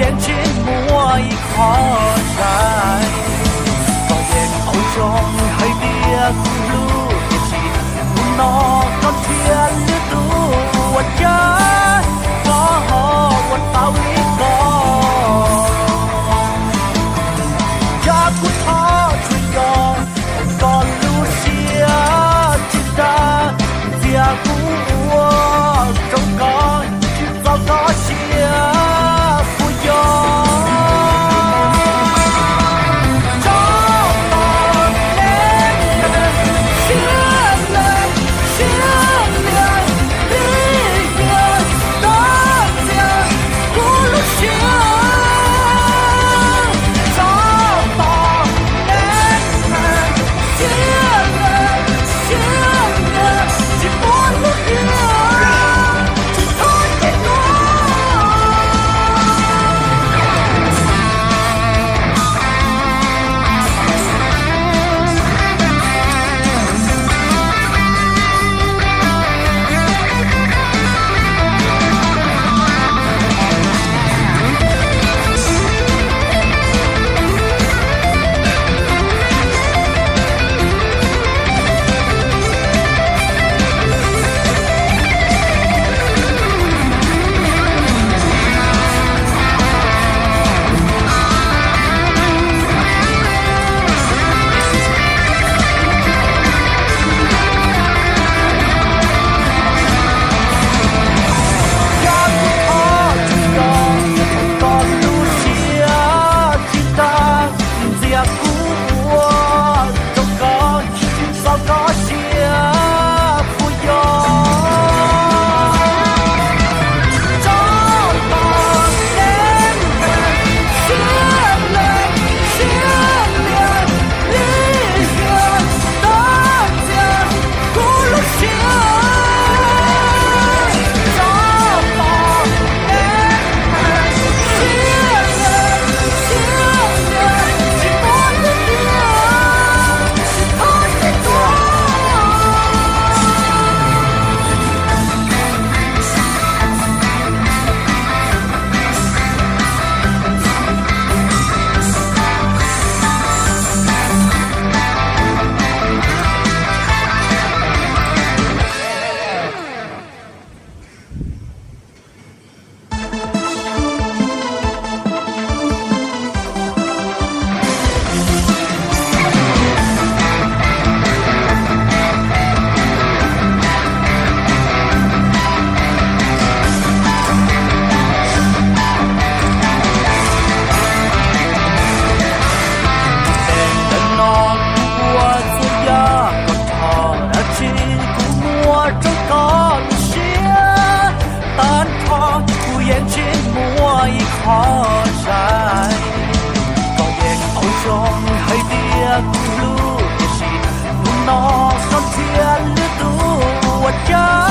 yeej tsis muaj ib qho zais. Koj yeej qhov zoo hais tias kuv hlub, tiam sis hnub no koj nrhiav lwm tus ua cas, koj ho ua tau li ko. Cas kuv thov tsuas yog koj lub siab tsis dag, ntxias kuv ua rau koj tsis txaus koj siab puas yog? Tso tos neb siab lees siab lias li hias, koj ntxias kuv lub siab. Tso tos neb siab lees siab lias, tsis muaj lub tiam tsis txhob cev tuaj. Yog kuv thov tsuas yog koj lub siab tsis dag, ntxias kuv ua rau koj tsis txaus koj siab puas yog? Tso tos neb siab lees siab lias li hias, koj ntxias kuv lub siab. Tso tos neb siab lees siab lias, tsis muaj lub tiam tsis txhob cev tuaj. Ntawm no kuv ua txhua yam kom rho dab tsi kuv muab rau koj lub siab. Tag nrho kuv yeej tsis muaj ib qho zais. Koj yeej qhov zoo hais tias kuv hlub, tiam sis hnub no koj nrhiav lwm tus ua cas,